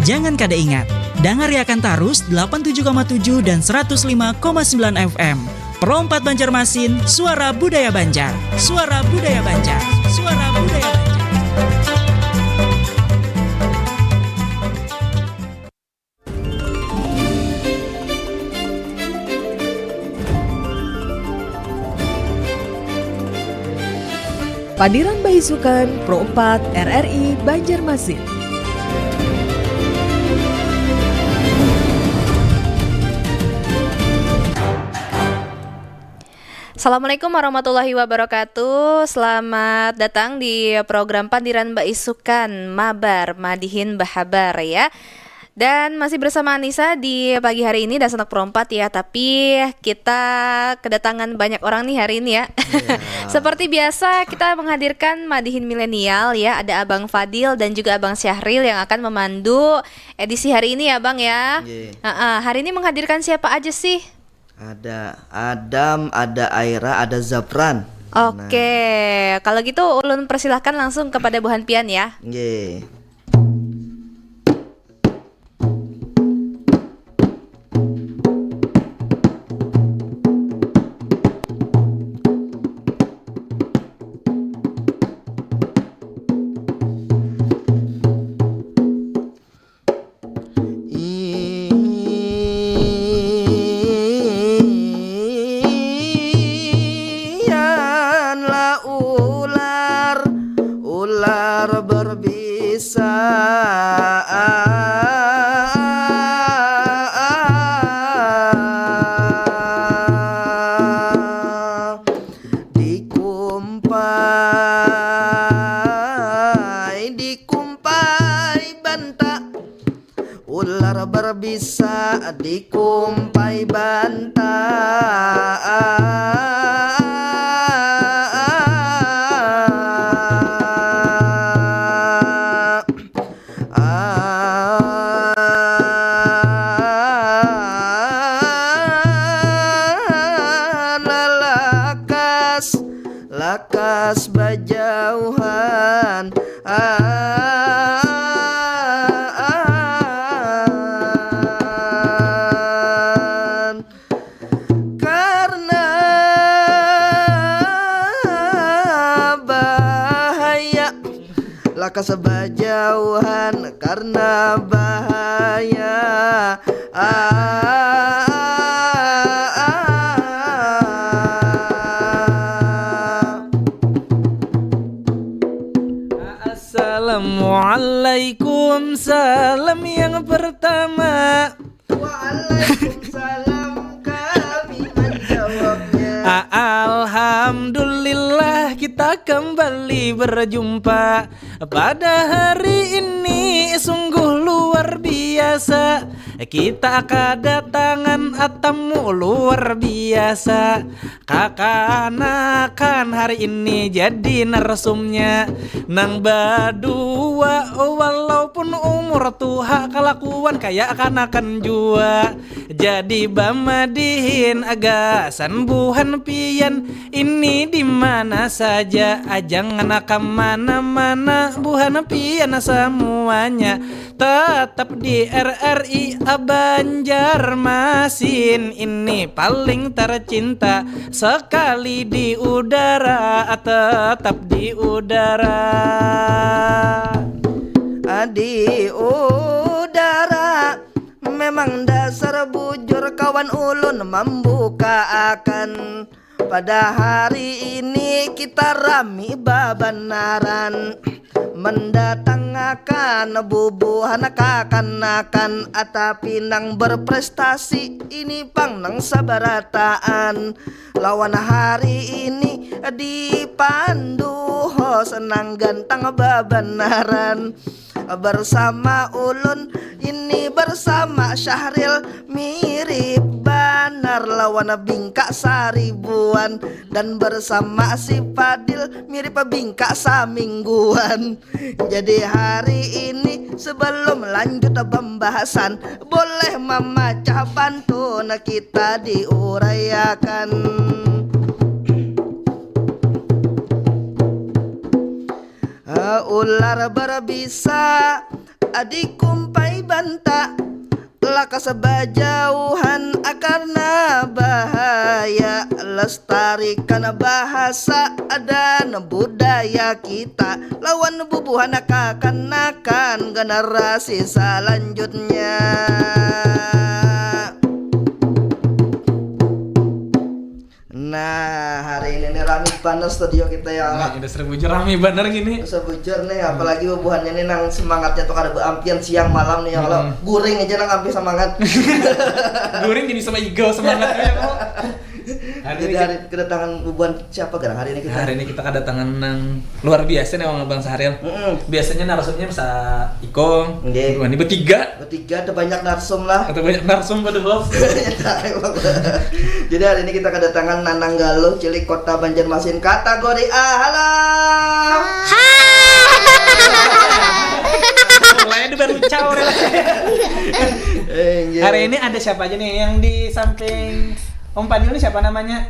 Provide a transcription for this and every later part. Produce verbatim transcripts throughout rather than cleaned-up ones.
Jangan kada ingat, dangariakan tarus delapan tujuh koma tujuh dan seratus lima koma sembilan F M. Pro empat Banjarmasin, suara budaya Banjar. Suara budaya Banjar. Suara budaya Banjar. Pandiran Baisukan Pro empat R R I Banjarmasin. Assalamualaikum warahmatullahi wabarakatuh. Selamat datang di program Pandiran Baisukan, Mabar Madihin Bahabar ya. Dan masih bersama Anissa di pagi hari ini, Dasanak Perompat ya. Tapi kita kedatangan banyak orang nih hari ini ya. Seperti biasa, kita menghadirkan Madihin Milenial ya. Ada Abang Fadil dan juga Abang Syahril yang akan memandu edisi hari ini ya, Bang ya. Nggih. Heeh, hari ini menghadirkan siapa aja sih? Ada Adam, ada Aira, ada Zafran. Oke, kalau gitu ulun persilahkan langsung kepada buhan pian ya. Nggih. Ianlah ular, ular berbisa. Dikumpai, dikumpai banta. Ular berbisa dikumpai banta. Lakas, lakas bajauhan. Karna bahaya, lakas bajauhan karna bahaya. Assalamualaikum, salam yang pertama. Waalaikumsalam, kami menjawabnya. Alhamdulillah, kita kembali berjumpa pada hari ini, sungguh luar biasa. Kita kedatangan tamu luar biasa. Kakanakan hari ini jadi narsumnya nang badua, walaupun umur tuha kalakuan kaya kanakan jua. Jadi bamadihin gasan buhan pian ini di mana saja, jangan ka mana-mana buhan pian samuanya. Tetap di R R I Banjarmasin ini paling tercinta, sekali di udara tetap di udara. Di udara memang dasar bujur kawan ulun mambukaakan. Pada hari ini kita rami babanaran mendatangakan bubuhan kakanakan, tapi nang berprestasi ini pang nang sabarataan. Lawan hari ini dipandu host nang gantang babanaran. Bersama ulun ini bersama Syahril, mirip banar lawan Bingka Saribuan, dan bersama si Fadil mirip Bingka Samingguan. Jadi hari ini sebelum lanjut pembahasan, boleh mamacah pantun kita diuraiakan. Ular berbisa Adik kumpai banta, lakas bajauhan karna bahaya. Lestarikan bahasa dan budaya kita lawan bubuhan kakanakan generasi salanjutnya. Nah, hari ini nih rami banar studio kita ya. Nah, ini sebujur rami banar gini. Sebujur nih, apalagi bubuhannya nih nang semangatnya tuh kada beampian siang malam nih ya kalau Hmm. guring aja nang ampi semangat. Guring jadi sama igau semangatnya ya kalau. Hari Jadi ini hari kedatangan bubuhan siapa gerang hari ini kita? Hari ini kita kedatangan nang luar biasa nih, Bang Sahril. Mm-mm. Biasanya narasumnya bisa ikung, Nggih. Ini bertiga. Bertiga ada banyak narsum lah. Atau banyak narsum pada host. Jadi hari ini kita kedatangan Nanang Galuh Cilik Kota Banjarmasin kategori A. Halo. Mulai ada baru cau. Eh, iya. Hari ini ada siapa aja nih yang di samping Om Padil ini, siapa namanya?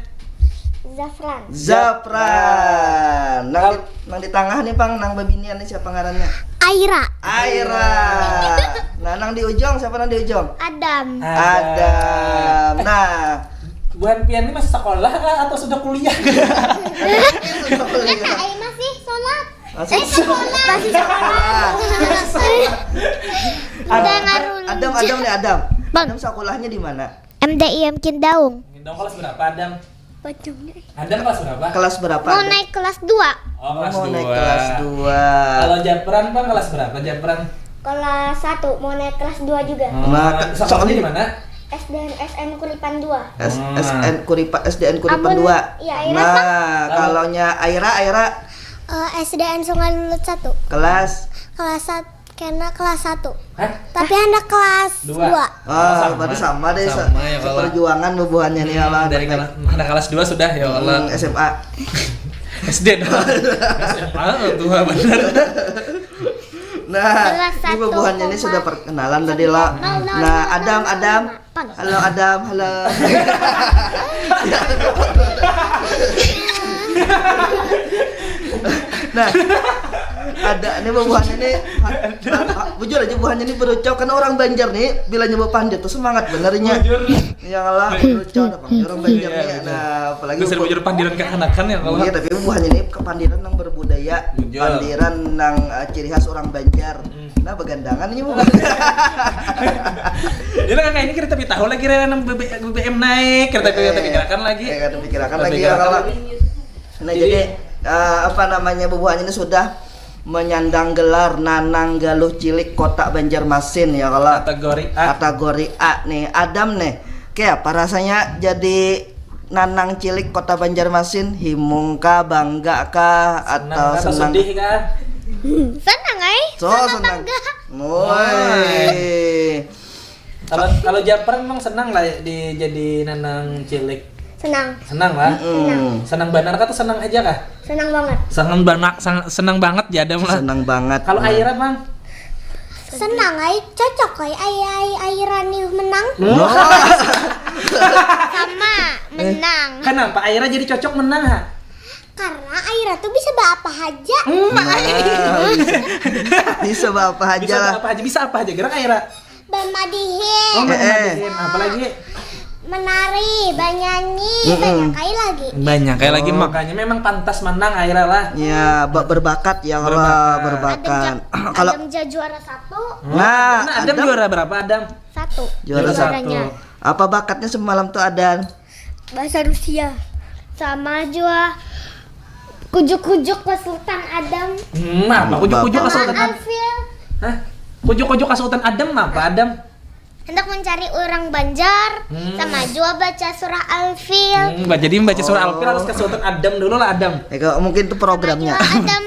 Zafran. Zafran. Nang di, nang di tengah nih, Pang, nang bebinian nih siapa ngarannya? Aira. Aira. Nah, nang di ujung siapa nang di ujung? Adam. Adam. Nah, Buhan pian ini masih sekolah kah atau sudah kuliah? Sudah kuliah. Ayo masih sholat. Masih Sekolah. Masih sekolah. Udah ngarulun. Adam, Adam nih Adam. Bang. Adam sekolahnya di mana? M D I M Kindaung. Dong, kelas berapa, Adam? Bajungnya. Adam kelas berapa? Kelas berapa? Mau Adam? Naik kelas dua. Oh, kelas Oh, naik dua. Kelas dua. Kalau Japran, Bang, kelas berapa, Japran? Kelas satu mau naik kelas dua juga. Nah, Sekolahnya di mana? S D N S M Kuripan dua. S- Hmm. S N Kuripa S D N Kuripan Amun- dua. Iya, Aira, Nah, Bang. kalau nya Aira, Aira Eh, S D N Sungai Lulut satu. Kelas Kelas satu kena kelas satu. Hah? Tapi anak kelas Dua. dua. Ah, Sama. Berarti sama deh. Sama ya, kalau. Perjuangan bubuhannya nih Allah. Dari kelas, anak kelas dua sudah ya Allah. Hmm, S M A. S D dong. S M A tua bener. Nah, Kelas ini satu bubuhannya ini koma sudah perkenalan tadi lah. Nol, nol, Nah, nol, Adam, nol, Adam. nol, nol. Halo Adam, halo. Nah, ada ini bubuhannya ini ha- ha- bujur aja bubuhannya ini berucap karena orang Banjar nih bila nyebut pandir tuh semangat benernya. Bujur. Ya Allah, berucap apa orang Banjar Iya, nih. betul. Nah, apalagi Bisa bujur pandiran kekanak-kanakan ya kalau. Iya, tapi bubuhannya ini kepandiran yang berbudaya, Bujur. Pandiran yang eh, ciri khas orang Banjar. Hmm. Nah, begandangan ini bu. Jadi kakak ini kita tahu lagi rela nang B B B M naik, kita Eh, pikirakan lagi. Eh, kita pikirakan Kita lagi ya pikirakan kalau. lagi. Nah, Jadi- jadi eh, apa namanya bubuhannya ini sudah menyandang gelar Nanang Galuh Cilik Kota Banjarmasin ya kalau. Kategori A. Kategori A nih, Adam nih. Kayak apa rasanya jadi Nanang Cilik Kota Banjarmasin? Himung kah, bangga kah, atau Senang kah atau senang? Sedih kah? Senang, ay. So, Sama senang. Bangga. Woi. Kalau kalau Japran emang senang lah di jadi Nanang Cilik. Senang. Senang lah. Mm-mm. Senang banar kah atau senang aja kah? Senang banget. Senang banget, senang, senang banget ya Adam lah. Senang banget. Kalau Aira, Bang? Senang, ay. Cocok, ay. Ay, ay, Aira nih menang. Wah. Sama, menang. Kenapa Aira jadi cocok menang, ha? Karena Aira tuh bisa baapa haja. Emak. Nah, bisa, bisa baapa haja Bisa lah. apa aja, bisa apa aja gerak Aira. Bamadihin. Oh, Eh, eh. Bamadihin. Apalagi? Menari, banyanyi, Mm-mm. banyak kali lagi. Banyak kayak lagi Oh. Makanya memang pantas menang Aira lah. Ya, ba- berbakat ya kalau Berbakat. berbakat. Adam, Kalau Adam ja juara satu. Nah, Nah, Adam, Adam- juara berapa, Adam? Satu. Juara Juara satu. satu. Apa bakatnya semalam tuh Adam? Bahasa Rusia. Sama jua kujuk-kujuk ke Sultan Adam. Hmm, apa kujuk-kujuk Bapak. asutan Adam? Alfil. Hah? Kujuk-kujuk asutan Adam apa Adam? Hendak mencari orang Banjar Hmm. sama jua baca surah Alfil. Hmm, ba- jadi membaca surah Oh. Alfil harus ke sultan Adam dulu lah Adam. Eh, kalau mungkin itu programnya. Sama jua Adam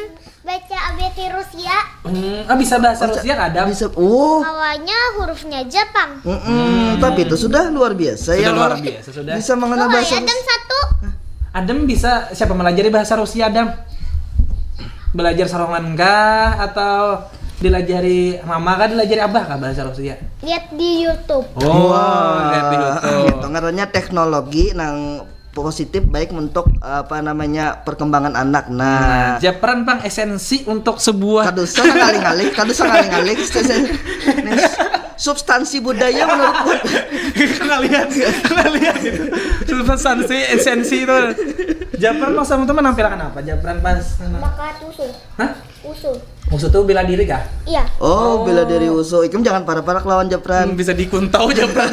baca abjad Rusia. Hmm, ah, bisa bahasa Rusia kah, Adam? Bisa. Oh. Awalnya hurufnya Jepang. Mm-mm, tapi itu sudah luar biasa ya. Sudah luar Kalau biasa sudah. Bisa mengenal Tuh, bahasa. Adam satu. Adam bisa siapa melajari bahasa Rusia, Adam? Belajar sorangan kah atau dilajari mama kah, dilajari abah kah bahasa Rusia? Lihat di YouTube. Oh, Wah, lihat di YouTube. Itu ngarannya teknologi nang positif, baik untuk, apa namanya, perkembangan anak. Nah, Japran pang esensi untuk sebuah kada usah ngalih-ngalih, kada usah ngalih-ngalih. Substansi budaya menurut kalian, kalian itu substansi esensi itu. Japran pas sama teman nampilkan apa? Japran pas Bakat usul. Hah? Usul. Musuh tuh bela diri kah? Iya. Oh, bela diri wushu. Ikam jangan parak-parak lawan Japran. Hmm, bisa dikuntau Japran.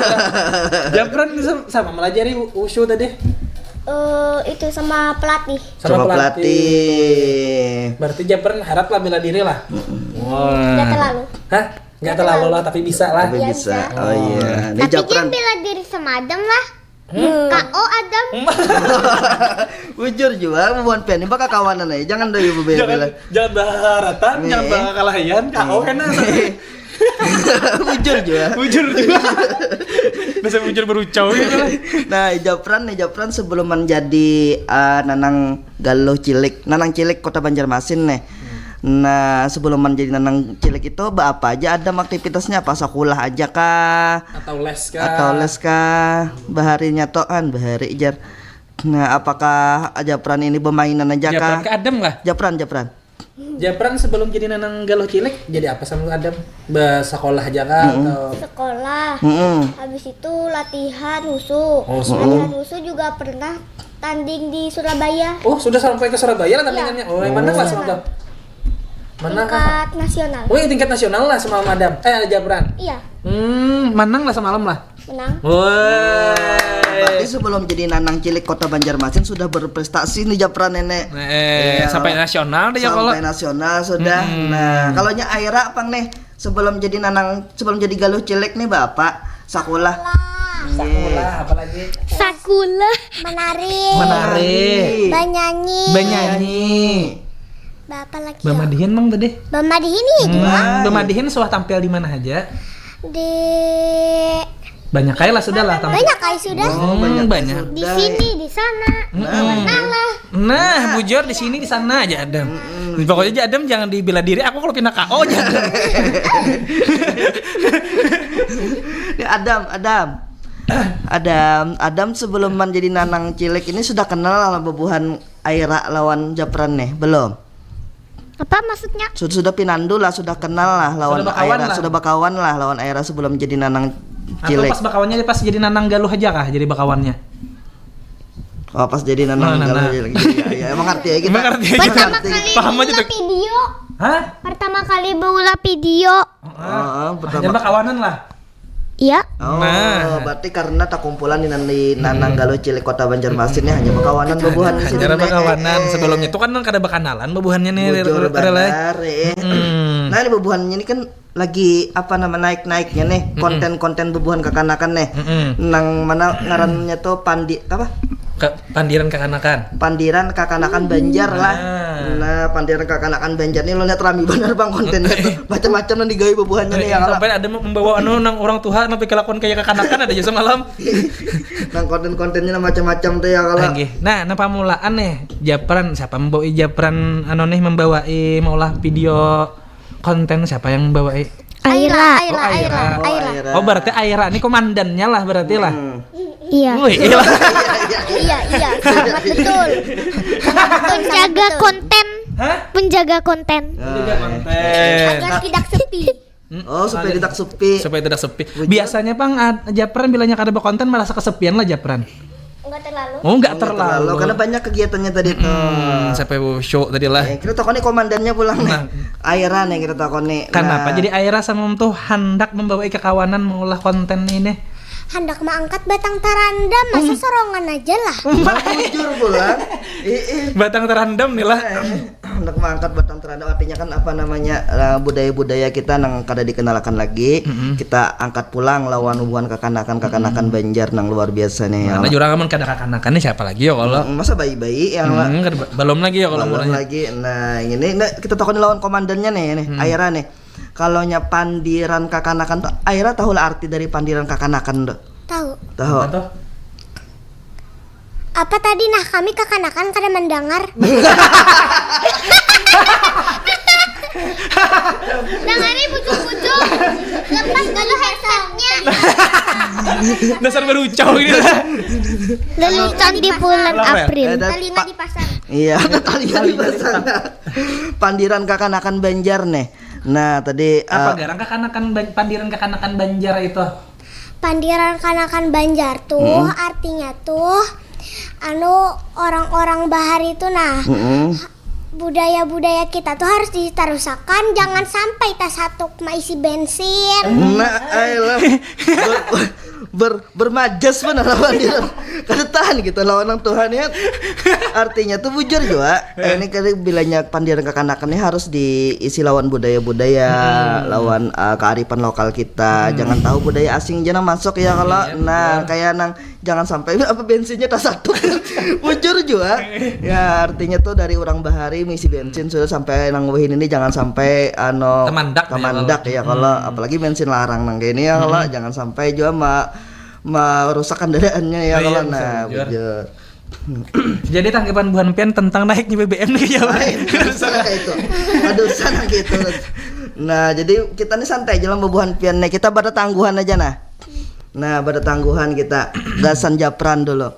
Japran bisa sama melajari wushu tadi. Eh, itu sama pelatih. Sama pelatih. Berarti Japran harap lah bela diri lah. Nggak Wah. terlalu. Hah? Nggak terlalu lah, tapi bisa lah. Tapi Ya, bisa. bisa. Oh iya. Ini Tapi Japran. Jangan bela diri sama Adam lah. K O Adam. Bujur jua, buhan pian ini bakakawanan aja. Jangan dari Jangan, bela-bela. Jangan berharatan, Nih. Jangan berkalahian. K O enak. Bujur jua. Bujur juga. Bisa bujur berucau gitu lah. Nah, Japran nih, Japran sebelum menjadi, eh, nanang galuh cilik, nanang cilik Kota Banjarmasin nih. Nah, sebelum menjadi nanang cilik itu, apa aja Adam aktivitasnya? Apa sekolah aja kah? Atau les kah? Atau les kah? Baharinya toh kan, bahari jar. Nah, apakah Japran ini bermainan aja Japran kah? Ke Adam lah. Japran, Japran. Japran sebelum jadi nanang galuh cilik jadi apa sama Adam? Bersekolah aja kah atau Sekolah. Mm-mm. Habis itu latihan wushu. Oh, wushu. Latihan wushu juga pernah tanding di Surabaya. Oh, sudah sampai ke Surabaya lah tandingannya. Oh, yang mana Oh. kelas waktu? Mana kah? Tingkat nasional. Oh, yang tingkat nasional lah sama Adam. Eh, Japran. Iya. Hmm, menang lah semalam lah. Menang. Woi. Berarti sebelum jadi nanang cilik Kota Banjarmasin sudah berprestasi nih Japran nenek. Eh, Iya, sampai lah. Nasional deh ya kalau. Sampai nasional sudah. Mm-mm. Nah, kalau nya Aira apa nih? Sebelum jadi nanang, sebelum jadi galuh cilik nih Bapak, sekolah. Sekolah apalagi? Sekolah. Menari. Menari. Banyanyi. Banyanyi. Bapak lagi. Bamadihin mang tadi. Bamadihin nih. Hmm, Bamadihin suah tampil di mana aja? Di Banyak kali lah sudah lah tampil. Banyak kali sudah. Oh, Hmm, banyak. banyak. Di sini, di sana. Pernah lah. Nah, bujur di sini di sana aja Adam. Pokoknya aja Adam jangan dibela diri. Aku kalau pindah K O aja. Adam. Ya, Adam, Adam. Adam, Adam sebelum menjadi nanang cilik ini sudah kenal lah bubuhan Aira lawan Japran nih, belum? Apa maksudnya? Sudah, sudah pinandu lah, sudah kenal lah lawan Sudah bakawan Aira, lah. Sudah bakawan lah lawan Aira sebelum jadi nanang Atau cilik. Pas bakawannya pas jadi nanang galuh aja kah jadi bakawannya? Oh, pas jadi nanang Nah, galuh nah. Aja lagi. Ya, ya, mengerti ya kita. Mengerti aja. Pertama Mengerti. Kali Paham aja bola tuh. Video. Hah? Pertama kali bola video. Oh, pertama. Jadi bakawanan lah. Iya. Oh, Nah. Berarti karena takumpulan di nan- di nanang galuh cilik Kota Banjarmasin ya hanya bakawanan bubuhan di sini. Hanya bakawanan. Sebelumnya tuh kan kada bakanalan bubuhannya nih. Bujur Rela, eh. banar, eh. Hmm. Nah, ini bubuhannya ini kan lagi apa nama naik-naiknya nih, konten-konten bubuhan kakanakan nih. Mm-mm. Nang mana ngarannya tuh pandi apa? Ke pandiran kakanakan. Pandiran kakanakan Banjar lah. Ah. Nah, pandiran kakanakan Banjar nih lo lihat rami benar bang kontennya tuh. Macam-macam nang digawe bubuhannya nih ya kalau. Sampai ada membawa anu nang orang tua nang kelakuan kayak kakanakan ada aja semalam. Nang konten-kontennya nang macam-macam tuh ya kalau. Nggih. Nah, nah pamulaan nih Japran siapa membawa Japran anu nih membawa maulah video konten siapa yang membawa Aira. Oh, Aira. Aira. Aira. Oh, berarti Aira ini komandannya lah berarti lah. Hmm. Iya. Wih, iya. Iya, iya, sangat betul. Penjaga konten. Hah? Penjaga konten. Juga konten. Agar tidak sepi. Oh, supaya tidak sepi. Supaya tidak sepi. Biasanya pang ad- Japran bilanya kada berkonten merasa kesepian lah Japran. Enggak terlalu. Oh, enggak Enggak terlalu. Karena banyak kegiatannya tadi tuh. Hmm, sampai show tadi lah. Eh, kita takoni komandannya pulang nih. Nah. Aira nih kita takoni. Kenapa Nah. Jadi Aira sama tuh hendak membawa kekawanan mengolah konten ini? Hendak mengangkat batang tarandam, masa sorongan aja lah. Bujur pulang. Ih, ih. Batang terandam nih lah. Hendak mengangkat batang terandam artinya kan apa namanya eh, budaya-budaya kita nang kada dikenalkan lagi kita angkat pulang lawan bubuhan kakanakan kakanakan Banjar nang luar biasa nih ya. Nah, jurang amun kada kakanakan nih siapa lagi ya kalau Masa bayi-bayi ya Mak? Hmm, kada ba- belum lagi ya kalau Belum umurnya. Lagi. Nah, ini nah, kita takoni lawan komandannya nih, ini Aira nih. Kalau nya pandiran kakanakan tuh Aira tahu lah arti dari pandiran kakanakan tuh. Tahu. Tahu. Apa tuh? Apa tadi nah kami kakanakan kada mendengar. Dengari pucuk-pucuk. Lepas dulu headsetnya. Dasar barucau ini. Lelucon di bulan Kenapa ya? April. Ada Telinga pa- dipasang. Iya, talinya dipasang. Pandiran kakanakan Banjar nih. Nah, tadi Apa eh, garang kakanakan Ban- pandiran kakanakan Banjar itu? Pandiran kanakan Banjar tuh artinya tuh anu orang-orang bahari tuh nah mm-mm. Budaya-budaya kita tuh harus ditarusakan, jangan sampai tasatuk maisi bensin. Nah, ayolah. Ber, ber, bermajas benar lawan dia. Kada tahan gitu lawan orang Tuhan ya. Artinya tuh bujur juga. Eh, ini kali bilanya pandiran kakanakan ini harus diisi lawan budaya-budaya, lawan eh, kearifan lokal kita. Jangan tahu budaya asing aja nang masuk ya kalau nah kayak nang jangan sampai apa bensinnya tasatuk. Bujur juga. Ya artinya tuh dari orang bahari misi bensin sudah sampai nang wahini ini jangan sampai ano Tamandak ya, tamandak ya kalau apalagi bensin larang nang kayak ini ya kalau jangan sampai juga ma merusak kendaraannya ya Oh, iya, kalau bisa nah bujur. Bujur. Jadi tanggapan buhan pian tentang naiknya B B M nih ya. Lain, kada usah kayak itu. Kada usah nang gitu. Nah, jadi kita nih santai aja lah bubuhan pian nih. Kita pada tangguhan aja nah. Nah, pada tangguhan kita gasan japran dulu.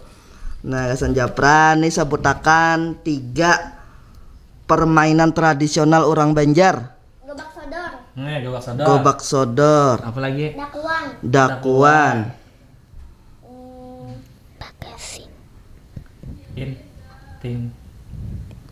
Nah, gasan japran nih sebutakan tiga permainan tradisional orang Banjar. Gobak sodor, Nih, gobak sodor. Gobak sodor, Apalagi? Dakuan, Dakuan. In. Ting.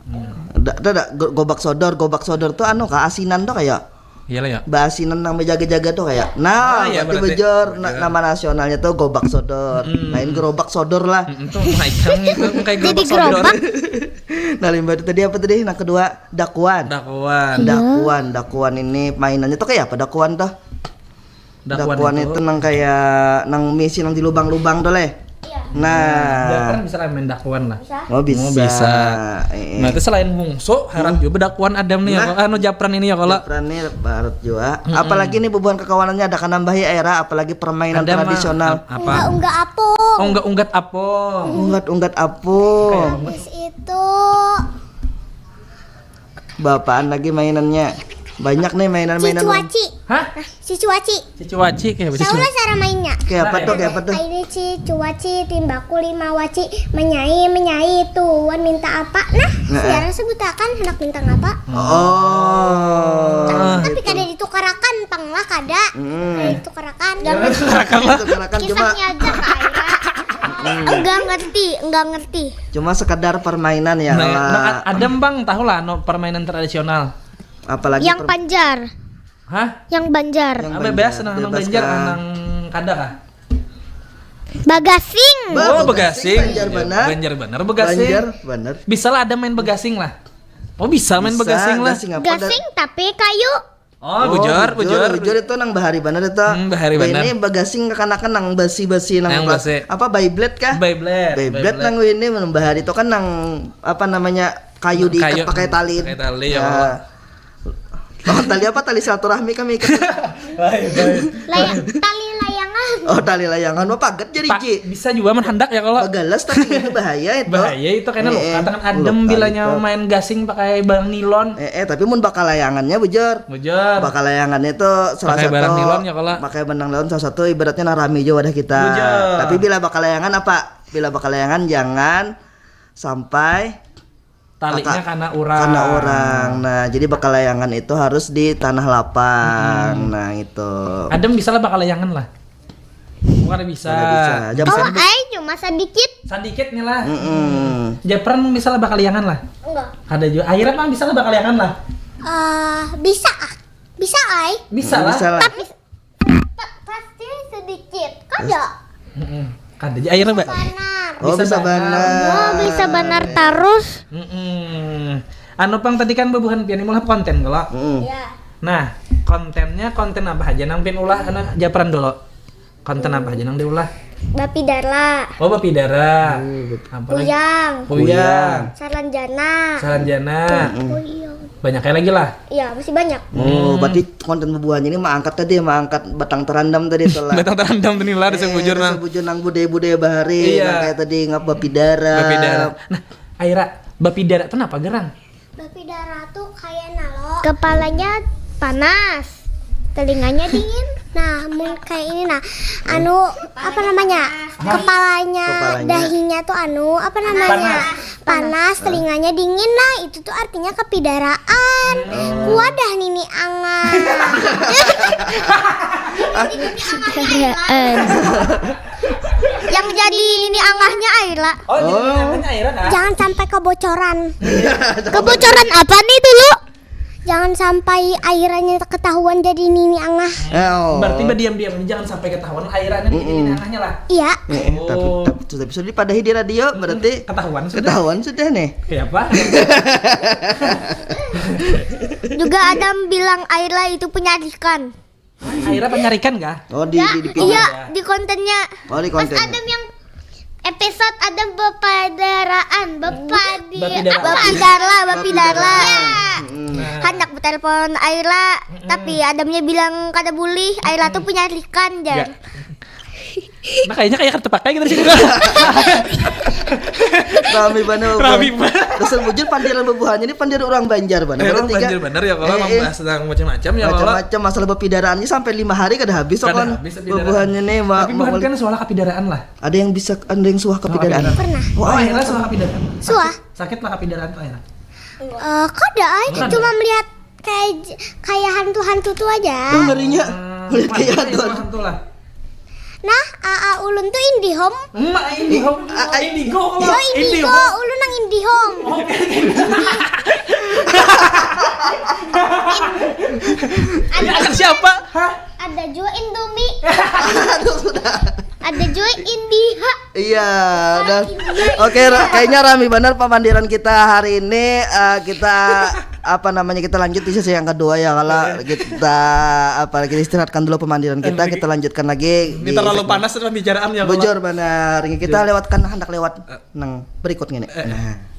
Hmm. Da, da, da, go- gobak sodor, gobak sodor tuh anu kah asinan tuh kayak Iya lah ya. Baasinan nang bejaga-jaga tuh kayak nah Ah, iya, berarti berarti. Bujur na- nama nasionalnya tuh gobak sodor lain gerobak sodor lah Mm, itu macam itu kayak jadi gerobak sodor. Gerobak. Nah limbah itu tadi apa tadi nah kedua dakuan Dakuan. Dakuan dakuan ini mainannya tuh kayak apa dakuan tuh Dakuan, dakuan itu nang kayak nang misi nang di lubang-lubang tuh leh Iya. nah Japran bisa lah main dakuan lah. Bisa. Oh bisa. Oh, bisa. Eh, eh. Berarti selain bungsu, harap juga dakuan adam nih ya. Nah. Kalau anu japran ini ya kalau. Japran nih barat juga. Apalagi nih bubuhan kekawanannya ada kanambahi era apalagi permainan Ada mah- tradisional. Apa? Unggah-unggat apung. Unggat-unggat apung. Unggat-unggat apung. Habis itu Bapaan lagi mainannya. Banyak nih mainan-mainan. Cicuaci. Hah? Cicuaci. Cicuaci kayak apa? Tahu lah cara mainnya. Kayak apa tuh? Kayak apa tuh? Ini cicuaci, timbaku lima waci, menyai, menyai, tuan minta apa? Nah, Nah. Sekarang sebutakan hendak minta ngapa? Oh. Tapi kada ditukarakan, pang lah kada. Hmm. Kada ditukarakan. Tukarakan cuma Kisahnya aja kak Aira. Enggak ngerti, enggak ngerti. Cuma sekadar permainan ya. Nah, Lah. nah, adam bang tahu lah no permainan tradisional. Apalagi Yang per- Banjar, Hah? yang Banjar. Yang Ah, Banjar, bebas nang nang bebas Banjar kah? nang kada kah? Bagasing. Ba- Oh, begasing, begasing. Banjar banar. Banjar banar begasing. Banjar benar. Bisa lah ada main begasing lah. Oh, bisa main Bisa, begasing lah. gasing apa? Gasing tapi kayu. Oh, bujur, bujur. Bujur itu nang bahari banar itu. Hmm, bahari Bah, banar. Ini begasing kakanakan nang basi-basi nang Nang apa? basi. Apa Beyblade kah? Beyblade. Beyblade nang ini nang bahari itu kan nang apa namanya kayu diikat Kayu. Pakai tali. Pakai tali, Ya. Ya. Oh, tali apa tali silaturahmi kami ikat. Layang, tali layangan. Oh tali layangan mah pagat jadi Pa- Ji. Bisa juga menhandak ya kalau Bagalas tapi itu bahaya itu. bahaya itu karena lo Eh, eh, katakan adem luka bilanya itu. Main gasing pakai barang nilon. Eh, eh tapi mun bakal layangannya bujur. Bujur. Bakal layangannya itu salah Pakai satu barang nilon ya, kalau. Pakai benang nilon salah satu ibaratnya nah rami juga wadah kita. Bujur. Tapi bila bakal layangan apa? Bila bakal layangan jangan sampai Talinya Kaka- karena orang. karena orang. Nah, jadi bakal layangan itu harus di tanah lapang. Nah, itu. Adem bisa lah bakal layangan lah. Bukan bisa. Kada bisa. Jam Oh, sibuk. Ai cuma sedikit. Sadikit nih lah. Mm-mm. Japran bisa lah bakal layangan lah. Enggak. Ada juga. Akhirnya pang bisa lah bakal layangan lah. Eh, bisa ah. Bisa ai. Bisa lah. Bisa lah. Tapi pa- pasti sedikit. Kada. Mm-mm. Kada aja akhirnya mbak. Banar. Oh, bisa, Bisa banar. Oh, bisa banar tarus. Mm-mm. Anu pang tadi kan bebuhan pian mulai konten kalau. Mm-mm. Ya. Nah, kontennya konten apa aja nang pian ulah anu Japran dulu. Konten apa aja nang diulah? Bapidara. Oh, bapidara. Apa lagi? Kuyang. Kuyang. Saranjana. Saranjana. Kuyang. Banyak kayak lagi lah. Iya, masih banyak. Oh, berarti konten bebuhannya ini mengangkat tadi mengangkat batang terandam tadi itu lah. Batang terandam tadi lah ada Eh, bujur itu nang. Sebujur nang budaya-budaya bahari Iya. nang kayak tadi ngap bapidara. Bapidara. Nah, Aira, bapidara tuh apa gerang? Bapidara tuh kayak nalo. Kepalanya panas, telinganya dingin. Nah, mun kayak ini nah, anu apa namanya? Kepalanya, kepalanya, dahinya tuh anu apa namanya? Panas. Panas, telinganya dingin. Nah, itu tuh artinya kepidaraan. Kuadah nini angah. Kepidaraan. Yang jadi nini angahnya Aira. Oh, jadi nini angahnya Aira kah? Jangan sampai kebocoran. Kebocoran apa nih dulu? Jangan sampai Airanya ketahuan jadi nini angah. Oh. Berarti berdiam-diam ini jangan sampai ketahuan Airanya nih jadi nini angahnya lah. Iya. Eh, eh, tapi, tapi, tapi sudah dipadahi di radio, berarti ketahuan sudah. Ketahuan sudah nih. Kayak apa? Juga Adam bilang Aira itu penyarikan. Aira penyarikan kah? Oh, di, di, di, iya, di kontennya. Oh, di konten. Pas Adam yang episode Adam bepadaraan, bepadi, bepidaraan. Bepidarla, bepidarla. Ya. Nah. Handak betelepon Aira, tapi Adamnya bilang kada boleh, Aira tuh penyarikan, jar. Nah, kayaknya kayak kartu pakai gitu sih. Rami banar. Rami banar. Dasar bujur pandiran bubuhannya ini pandiran orang Banjar banar. Eh, orang Banjar banar ya kalau eh, eh, membahas tentang macam-macam ya kalau. Macam-macam masalah bepidaraan ini sampai lima hari kada habis. Kada habis bepidaraan. Bubuhannya nih. Tapi bukan kan soal kepidaraan lah. Ada yang bisa, ada yang suah kepidaraan. Pernah. Oh, Aira suah kepidaraan. Suah. Sakit lah kepidaraan tuh Aira. Eh, kada, ai. Cuma melihat kayak j- kayak hantu-hantu tuh aja. Oh, ngerinya. Melihat kayak hantu-hantu lah. Nah, aa ulun tuh IndiHome. Emak IndiHome. A- a- Indigo. Oh, Indigo. Indigo. Ulun nang IndiHome. Oke. Ini anak siapa? Hah? Ada juga Indomie. Aduh, sudah. Ada juga Indiha. Iya, udah. Oke, ra- kayaknya rame benar pemandiran kita hari ini. Eh, kita apa namanya, kita lanjut di sesi yang kedua ya, kalau kita apa, kita istirahatkan dulu pemandiran kita, kita lanjutkan lagi. Ini terlalu panas pembicaraan ya. Bujur benar. Ini kita lewatkan, hendak lewat nang berikut ini. Nah.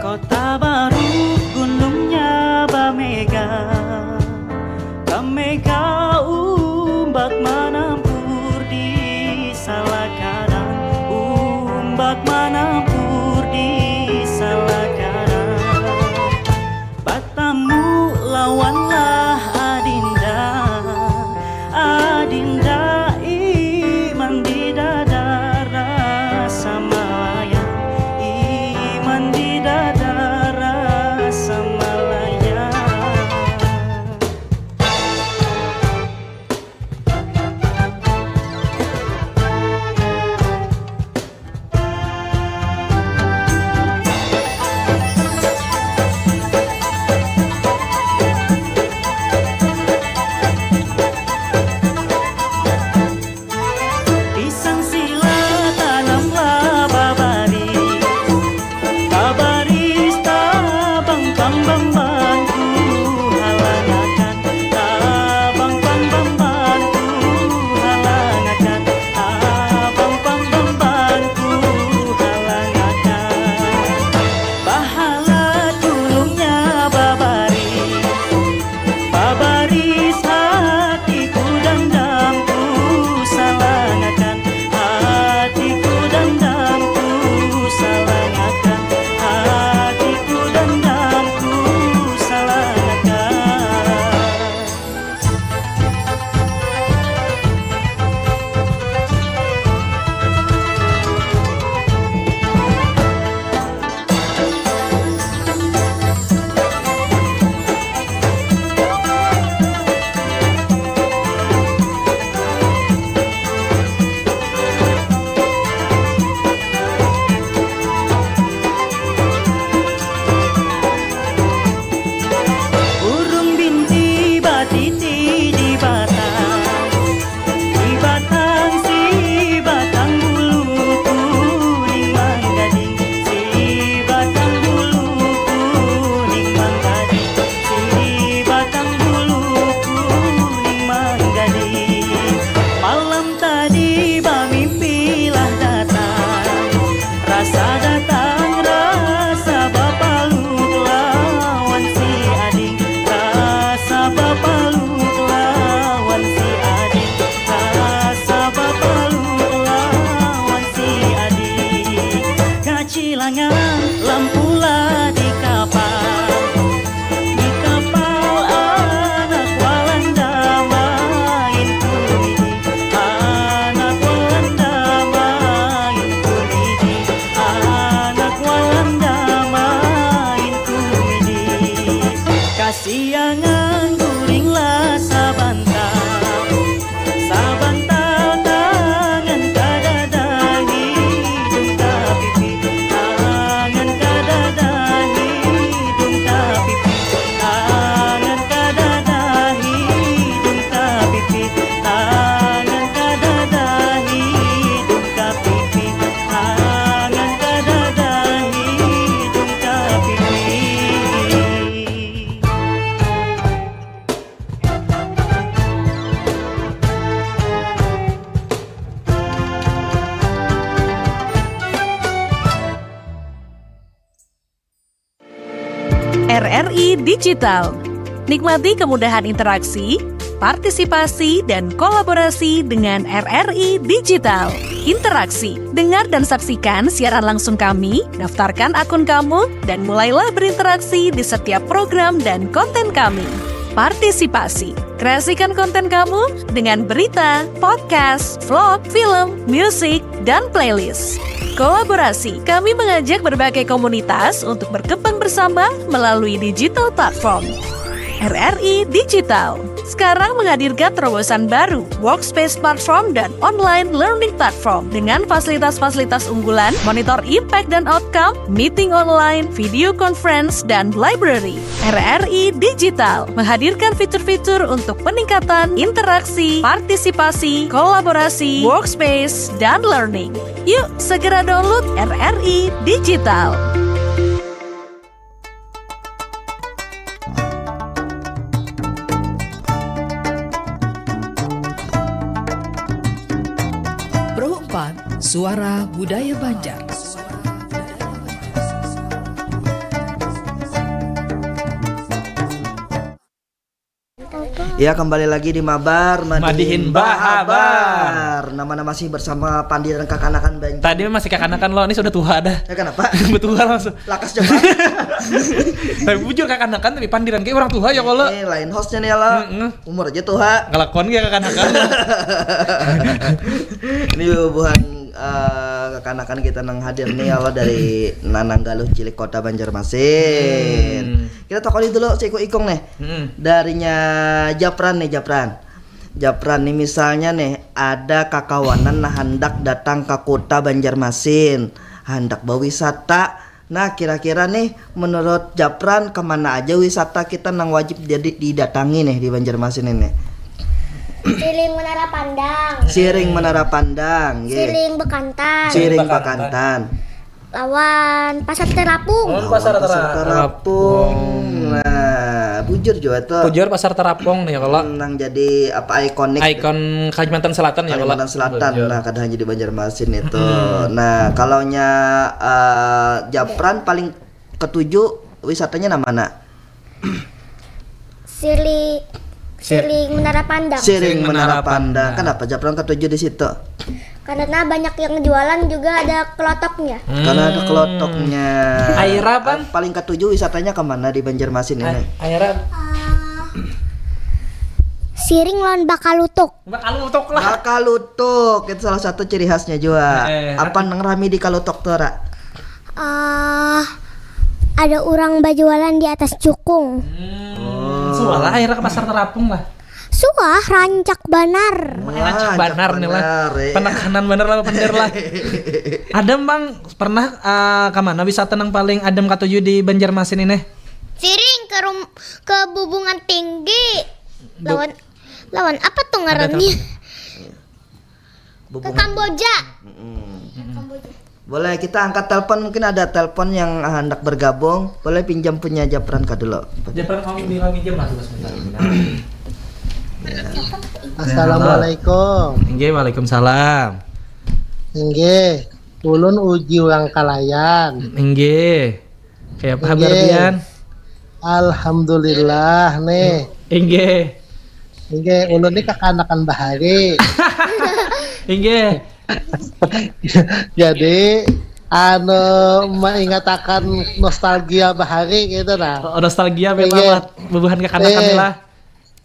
Kota Baru gunungnya bamega, bamega umbak manampur di salakaran, umbak manampur di salakaran. Batamu lawanlah adinda, adinda iman di dada rasa Malaya, iman di dada rasa Malaya. Iangan guringlah sabantal, sabantal tangan kadada hidung tapipi, tangan kadada hidung tapipi, tangan kadada hidung tapipi, tangan kadada hidung tapipi, tangan kadada hidung tapipi. R R I Digital. Nikmati kemudahan interaksi, partisipasi, dan kolaborasi dengan R R I Digital. Interaksi. Dengar dan saksikan siaran langsung kami, daftarkan akun kamu, dan mulailah berinteraksi di setiap program dan konten kami. Partisipasi. Kreasikan konten kamu dengan berita, podcast, vlog, film, musik, dan playlist. Kolaborasi. Kami mengajak berbagai komunitas untuk berkembang bersama melalui digital platform. R R I Digital sekarang menghadirkan terobosan baru, workspace platform dan online learning platform dengan fasilitas-fasilitas unggulan, monitor impact dan outcome, meeting online, video conference, dan library. R R I Digital menghadirkan fitur-fitur untuk peningkatan interaksi, partisipasi, kolaborasi, workspace, dan learning. Yuk, segera download R R I Digital. Pro empat, Suara Budaya Banjar. Ya, kembali lagi di Mabar Madihin, Madihin Bahabar. Nama-nama masih bersama Pandi dan kakanakan Banjar. Tadi masih kakanakan lo, ini sudah tuha dah. Ya, kenapa? Betuha langsung. Lakas coba. Tapi bujur kakanakan tapi pandiran kayak orang tuha ya kalau. Eh, lain hostnya nih ya lah. Heeh. Umur aja tuha. Ngelakon kayak kakanakan. Ini bubuhan eh, kakanakan kita nang hadir nih ya Allah dari Nanang Galuh Cilik Kota Banjarmasin. Hmm. Kita takoni dulu si ikung-ikung nih. Hmm. Darinya Japran nih, Japran. Japran nih, misalnya nih ada kakawanan nah handak datang ke kota Banjarmasin, handak berwisata. Nah, kira-kira nih menurut Japran kemana aja wisata kita nang wajib jadi didatangi nih di Banjarmasin ini? Siring Menara Pandang. Siring Menara Pandang, nggih. Siring Bekantan. Siring Bekantan. Bekantan. Lawan Pasar Terapung. Oh, Pasar Pasar Terapung. Terapung. Nah, bujur juga tuh. Bujur Pasar Terapung nih kalau Nang jadi apa, ikonik ikon Kalimantan Selatan ya kalau. Kalimantan Selatan. Bujur. Nah, kadang jadi Banjarmasin itu. Nah, kalau nya eh, Japran paling ketuju wisatanya nah mana? Sili Siring Menara Pandang. Siring Siring Menara Menara Pandang. Pandang. Kenapa Japran ketuju di situ? Karena banyak yang jualan juga ada kelotoknya. Karena ada kelotoknya. Aira, Pan? Paling ketuju wisatanya kemana di Banjarmasin ini? Air Siring lawan Bakalutuk. Bakalutuk lah. Bakalutuk itu salah satu ciri khasnya juga. Eh, Apa nang rami di Kalutuk tuh, Ra? Eh, ada orang berjualan di atas jukung. Sualah akhirnya ke Pasar Terapung lah. Suah, rancak banar. Emang rancak banar nih lah. Benar, eh. Penekanan bener lah, bener lah. Ada bang pernah eh, ke mana wisata yang paling adem katuju di Banjarmasin ini? Siring ke rum ke Bubungan Tinggi. Lawan lawan apa tuh ngarannya? Ke Bubungan. Kamboja. Mm-mm. Boleh kita angkat telepon, mungkin ada telepon yang hendak bergabung, boleh pinjam punya Japran ka dulu. Japran kamu bilang pinjam lah sebentar. Assalamualaikum. Inggih, waalaikumsalam. Inggih, ulun Uji Urang Kalayan. Inggih. Kayak apa kabar Inggih. pian? Alhamdulillah nih. Inggih. Inggih, ulun nih kakanakan bahari. Inggih. Jadi anu, mengingatakan nostalgia bahari gitu nah. Oh, nostalgia Inggih. memang lah bubuhan kakanakan Eh. lah.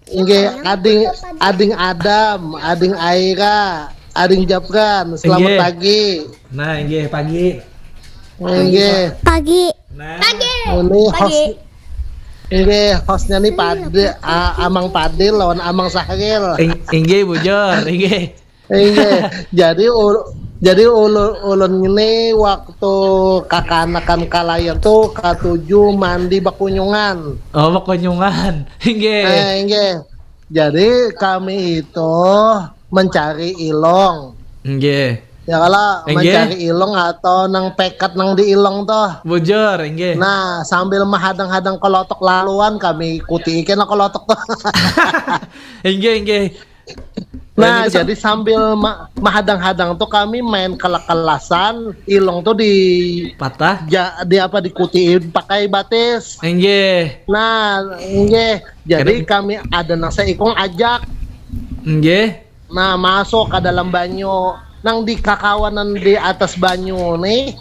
Inggih, ading ading Adam, ading Aira, ading Japran, selamat Inggih. pagi. Nah, inggih pagi. Inggih. Pagi. Nah. Pagi. Ini Pagi. host Inggih, hostnya nih Pade, A- Amang Padil lawan Amang Sahril. Ing- inggih bujur, inggih. Inggih. Jadi ul- jadi ulun ulun ini waktu kakanakan kalayan tuh katuju mandi bakunyungan. Oh, bakunyungan. Inggih. Eh, inggih. Jadi kami itu mencari ilong. Inggih. Ya kalau Inggih. Mencari ilong atau nang pekat nang di ilong tuh. Bujur, inggih. Nah, sambil menghadang-hadang kelotok laluan kami ikuti kena kelotok tuh. Inggih, inggih. Nah, Ini pesan- jadi sambil ma- menghadang-hadang tuh kami main kelak-kelasan, ilong tuh di Patah. ja, di apa dikutiin pakai batis. Inggih. Nah, inggih. Jadi Kada- kami ada nang seikung ajak. Inggih. Nah, masuk ke dalam banyu. Nang di kakawanan di atas banyu nih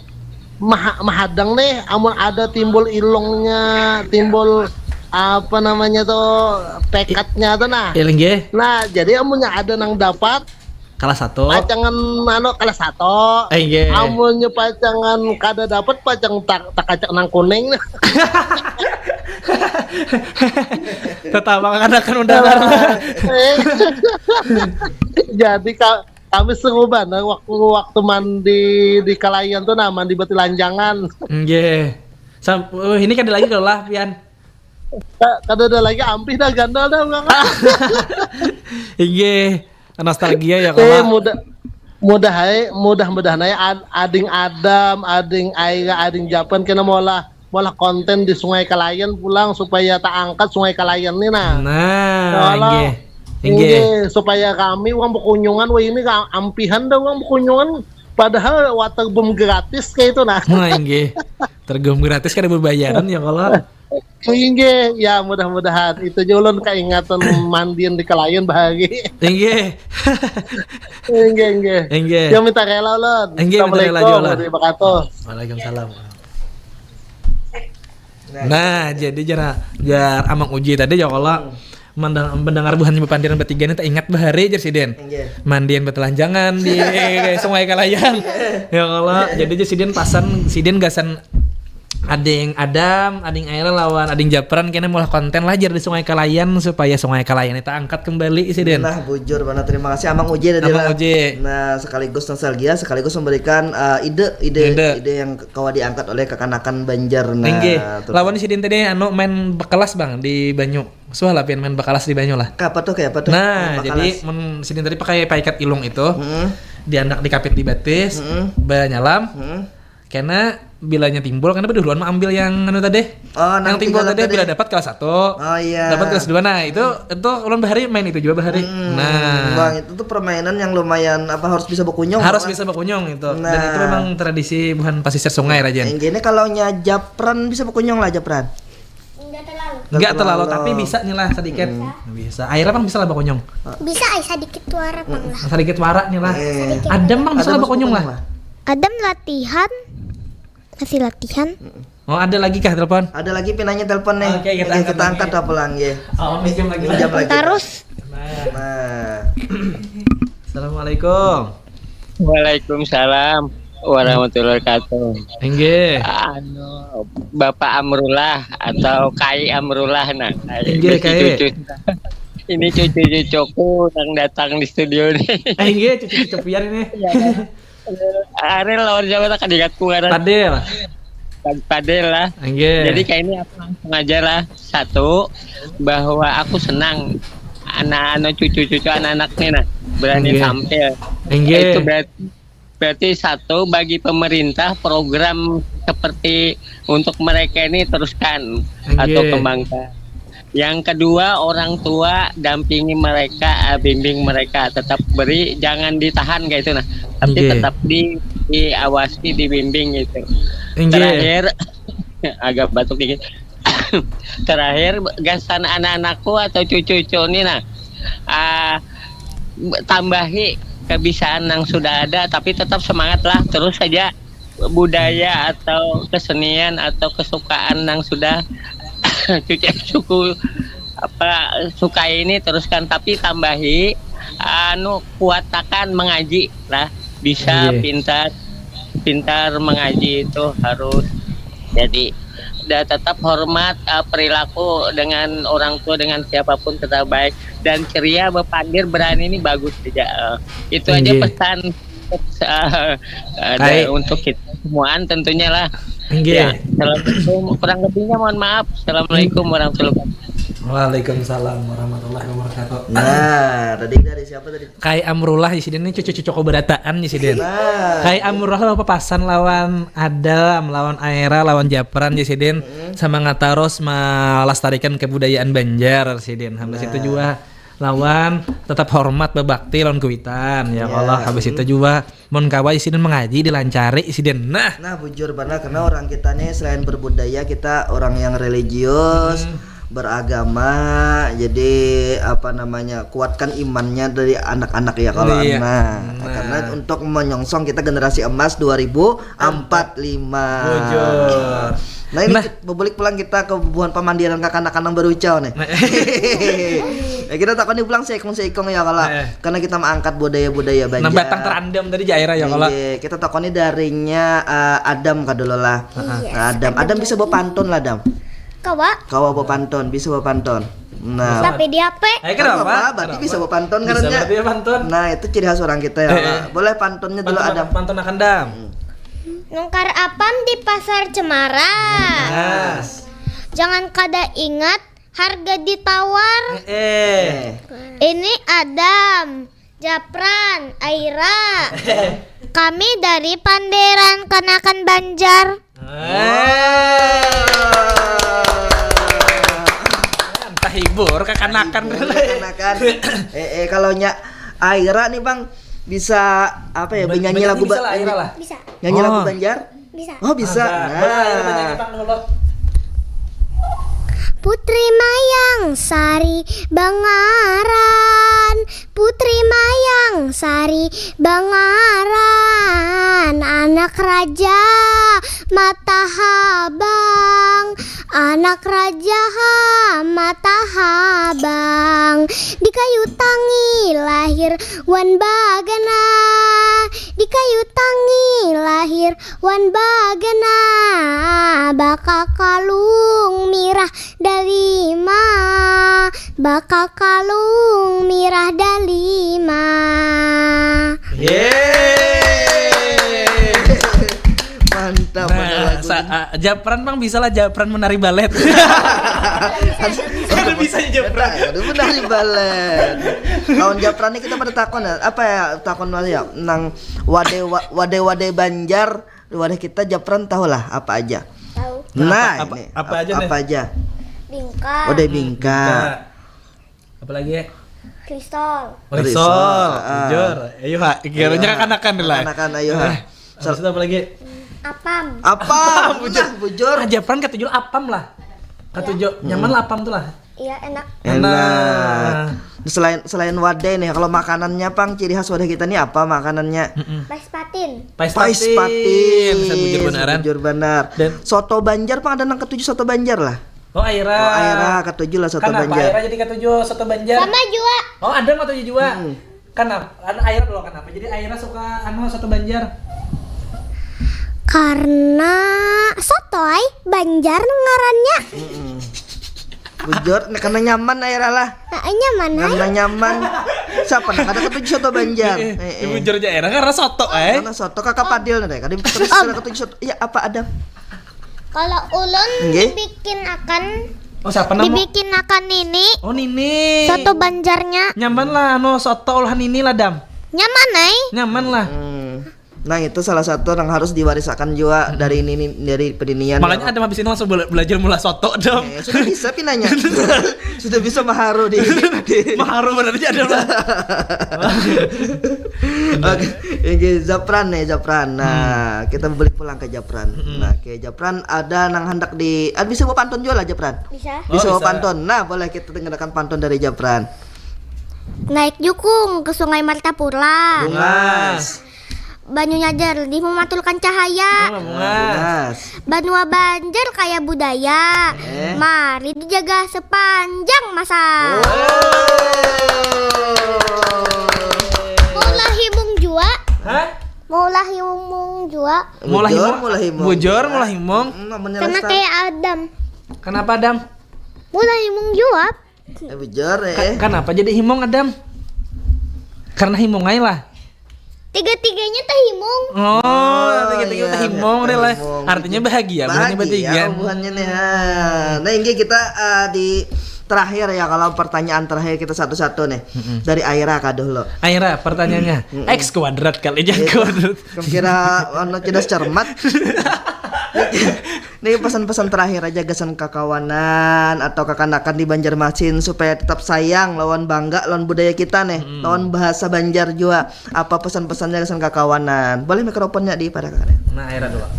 mah- mahadang nih amun ada timbul ilongnya, timbul apa namanya tuh pekatnya tuh nah. Inggih. Nah, jadi amunnya ada nang dapat Kelas satu. pacangan anu kelas satu. Eh, inggih. Amunnya pacangan kada dapat pacang tak takacak nang kuning. Tetap akan akan undangan. Eh. Jadi ka- kami seru banget waktu waktu mandi di kalayan tuh nah mandi betilanjangan. Inggih. Sam- oh, ini kada lagi kalau lah pian. Ka- Kada ada lagi ampih dah gandal dah ulang. Inggih. Nostalgia ya Eh kalau. mudah mudah hai mudah mudahan hai ad- ading Adam, ading Aira, ading Japan kena molah molah konten di Sungai Kalayan pulang supaya tak angkat Sungai Kalayan nih nah. Nah, Kalau- inggih. Inggih. Inggih, supaya kami uang berkunjungan wah ini ka- ampihan dah uang berkunjungan padahal water boom gratis kayak itu nah. Nah, inggih. Tergum gratis kada berbayaran ya kalau. Inggih, ya mudah-mudahan itu aja ulun kaingatan mandian di kalayan bahagi. Inggih. Inggih, inggih. Inggih. Ya minta rela ulun. Inggih, minta rela Assalamualaikum juga, ulun. Warahmatullahi wabarakatuh. Waalaikumsalam. Nah, jadi jar jar Amang Uji tadi ya kalau mendang- mendengar buhan bepandiran bertiga ini tak ingat bahari jar sidin. Inggih. Mandian betelanjangan di Sungai Kalayan. Ya kalau jadi jar sidin pasan sidin gasan ading Adam, ading Aira lawan ading Japran kena maulah konten lah jar di Sungai Kalayan supaya Sungai Kalayan itu angkat kembali sidin. Nah, bujur banget. Terima kasih Amang Uji tadi Amang lah. Uji. Nah, sekaligus nostalgia, sekaligus memberikan uh, ide, ide, Ide. ide yang kawa diangkat oleh kekanakan Banjar. Nah, Inggih. tuh. Lawan sidin tadi anu main bekelas bang di banyu. Suah lah pian main bekelas di banyu lah. Kayak apa tuh, kayak apa tuh? Nah, Main jadi bakalas. mun sidin tadi pakai paikat ilung itu, Mm-mm. diandak dikapit di batis, Mm-mm. banyalam, Mm-mm. karena bilanya timbul karena beduluan mengambil yang anu tadi. Oh, nang Yang timbul tinggalan tadi tadi. Bila dapat kelas satu, Oh, iya. Dapat kelas dua. Nah, itu itu ulun bahari main itu juga bahari. Hmm, Nah, Bang, itu tuh permainan yang lumayan apa harus bisa berkunjung. harus Bang. Bisa berkunjung itu. Dan Nah. Itu memang tradisi buhan pasisir sungai Rajan. Yang gini kalau nya Japran bisa berkunjung lah Japran. Enggak terlalu. Enggak terlalu, terlalu. Tapi bisa nih lah sedikit. Bisa. Airnya kan bisa lah berkunjung. Bisa ai sedikit suara pang lah. Sedikit warak nih lah. Eh. Adam bang bisa Ada lah masuk berkunjung lah. berkunjung Adam latihan. Masih latihan. Oh, ada lagi kah telepon? Ada lagi pinanya telepon nih. Oke, kita Oke, kita angkat angkat apa lagi? Oh, minjem lagi. Pinjam lagi. Terus Nah. Nah. Assalamualaikum. Waalaikumsalam warahmatullahi wabarakatuh. Inggih. Anu, Bapak Amrullah atau Kai Amrullah nah. Inggih, Kai. Cucu. Ini cucu-cucuku yang datang di studio nih. Eh, inggih, cucu-cucu pian ini. Ariel lawan siapa tak ingatku ngaran. Padil. Padel lah. Inggih. Jadi kayak ini aku langsung aja lah. Satu, bahwa aku senang anak-anak cucu-cucu anak-anak nih nah berani Inggih. Tampil. Inggih. Itu berarti berarti satu bagi pemerintah program seperti untuk mereka ini teruskan Inggih. Atau kembangkan. Yang kedua orang tua dampingi mereka, bimbing mereka, tetap beri, jangan ditahan kayak itu nah, tapi Inggih. Tetap di diawasi, dibimbing gitu. Inggih. Terakhir agak batuk dikit. Terakhir gasan anak-anakku atau cucu-cucu ini nah, ah, tambahi kebisaan yang sudah ada, tapi tetap semangat lah, terus saja budaya atau kesenian atau kesukaan yang sudah cucu suku apa suka ini teruskan, tapi tambahi anu kuatakan mengaji lah, bisa Iya. Pintar pintar mengaji itu harus jadi ada tetap hormat, eh, perilaku dengan orang tua, dengan siapapun tetap baik dan ceria, bepandir, berani, ini bagus saja. Eh, itu aja Inggih. Pesan eh, eh, Kai. Untuk kita semuaan tentunya lah. Inggih. Ya, assalamualaikum. Kurang lebihnya mohon maaf. Assalamualaikum warahmatullahi wabarakatuh. Waalaikumsalam warahmatullahi wabarakatuh. Nah, tadi dari siapa tadi? Kai Amrullah di sini, cucu-cucu keberataan di sini. Nah. Kai Amrullah papasan lawan Adam, lawan Aira, lawan Japran di sini. Sama ngatarus melestarikan kebudayaan Banjar sidin. Habis itu juga lawan tetap hormat, berbakti lawan kuitan, ya Ya. Allah. Habis itu juga mun kawa sidin mengaji, dilancari sidin. Nah, Nah, bujur banar karena orang kita nih selain berbudaya, kita orang yang religius, beragama. Jadi apa namanya, kuatkan imannya dari anak-anak ya kalau Iya. nah, Nah. Karena untuk menyongsong kita generasi emas dua ribu empat lima. Bujur. Nah, ini Nah. kita, bebulik pulang kita ke bubuhan pamandiran kakanakan nang barucau nih. Nah. Ya, kita takoni pulang seikung-seikung ya kalau Eh. karena kita mengangkat budaya-budaya Banjar. Nah, batang terandam tadi Jaira ya kalau. Iya, kita takoni darinya eh, Adam kah dulu lah. Nah, Adam, Adam bisa bapantun lah, Dam. Kawa, Kawa bapantun, bisa bapantun. Nah, tapi di H P. Eh, kenapa? Apa? Berarti bisa bapantun Bisa karena berarti ya pantun. Nah, itu ciri khas orang kita ya. Eh, eh. Boleh pantunnya dulu, Adam. Pantun akan Dam. Nukar apam di pasar Cemara. Yes. Jangan kada ingat harga ditawar. Eh, eh. Eh, Ini Adam, Japran, Aira. Kami dari Panderan Kanakan Banjar. Eh. Entah hibur kakanakan. Kanakan. Eh, eh, kalau nya Aira nih, Bang, bisa apa ya? Ban- Nyanyi banyak lagu bisa Ba- lah, Aira lah. Bisa. Nyanyi lagu Oh. Banjar? Bisa. Oh, bisa. Nah, boleh, Aira, Nah. nyanyi tentang dulu. Putri Mayang Sari Bangaran, Putri Mayang Sari Bangaran, anak raja Matahabang, anak raja ha Matahabang. Di kayu tangi lahir wan bagana, di kayu tangi lahir wan bagana, baka kalung mirah dalima, baka kalung mirah dalima. Yeay. Mantap, Nah, bener lagu sa- ini. ah, Japran, Bang, bisa lah Japran menari balet. Ada bisa Japran. Nah, itu menari balet. Lawan Japran ini kita pada takon ya. Apa ya takon wali ya? Nang wade wa- wade-wade Banjar, wadah kita Japran tahu lah apa aja. Tahu. Nah, Apa- ini apa aja nih? Apa aja? Bingka. Wade bingka. Apalagi? Kristal. Risol. Risol, ah. Jujur. Ayo, ha, kira-kira Ayo, ha. Kakanakan lah. Kakanakan, ayo, ha. Eh, habis itu apa lagi? Apam. Apam, bujur, bujur. Ah, Japran katuju lah apam lah. Katuju, nyaman lah apam tuh lah. Iya, enak. Enak. Enak. Selain selain wade nih, kalau makanannya, Pang, ciri khas wadah kita nih apa makanannya? Pais patin. Pais Pais patin. patin. Bisa bujur benaran. Bujur benar. Dan Soto Banjar, Pang, ada nang katuju soto Banjar lah. Oh, Aira. Oh, Aira katuju lah soto Kenapa Banjar. Aira jadi katuju soto Banjar? Sama juga. Oh, ada mau tuju juga. Hmm. Kenapa? Anu, Aira dulu, kenapa? Jadi Aira suka anu soto Banjar. Karena sotoy Banjar ngarannya. Bujur, nah, karena nyaman Aira lah. Nah, nyaman, Karena hai. Nyaman. Siapa nak ada katuju soto Banjar? Eh, Eh, eh. Bujur aja Aira karena soto, eh. Karena soto kakak Padil nih, tadi terus ada katuju soto. Iya, apa ada? Kalau ulun Nggih. Dibikin akan Oh, siapa nama? Dibikin akan ini Oh, Nini. Soto Banjarnya. Nyaman lah anu soto olahan Nini lah, Dam. Nyaman, ai. Nyaman lah. Hmm. Nah, itu salah satu yang harus diwarisakan juga dari nini dari peninian. Makanya ada habis ini langsung bela- belajar mula soto, Dam. Eh, sudah bisa pinanya. Sudah bisa maharu di, di Maharu benar aja ada lah. Oke, ini Japran nih, Japran. Nah, kita balik pulang ke Japran. Nah, oke, Japran ada nang hendak di ah, bisa bawa pantun juga lah, Japran. Bisa. Oh, Bisa bawa bisa. Pantun. Nah, boleh kita dengarkan pantun dari Japran. Naik jukung ke Sungai Martapura. Bungas. Banyunya jernih mematulkan cahaya. Bungas. Bungas. Banua Banjar kaya budaya. Eh. Mari dijaga sepanjang masa. Mau lahimung jua. Hah? Mau lahimung jua. Maulah himung. Maulah himung. Bujur, maulah himung. Hmm, namanya sama Lestari. Kayak Adam. Kenapa Adam? Maulah himung jua. Eh, bujur, eh. Ka-, kenapa jadi himung Adam? Karena himung aja lah. Tiga-tiganya teh himung. Oh, oh, tiga-tiga iya, teh himung deh lah. Himung. Artinya bahagia, bahagia buhannya bertiga. Buhannya nih, ha. Nah, ini kita, eh, di terakhir ya, kalau pertanyaan terakhir kita satu-satu nih. Mm-mm. Dari Aira kah dulu. Aira, pertanyaannya, mm-mm, X kuadrat kali ya, iya, kuadrat. Kira anu, cerdas cermat. Nih pesan-pesan terakhir aja gasan kakawanan atau kakanakan di Banjarmasin supaya tetap sayang lawan bangga lawan budaya kita nih, hmm, lawan bahasa Banjar jua. Apa pesan-pesannya gasan kakawanan? Boleh mikrofonnya di pada kakak. Nah, Aira dulu.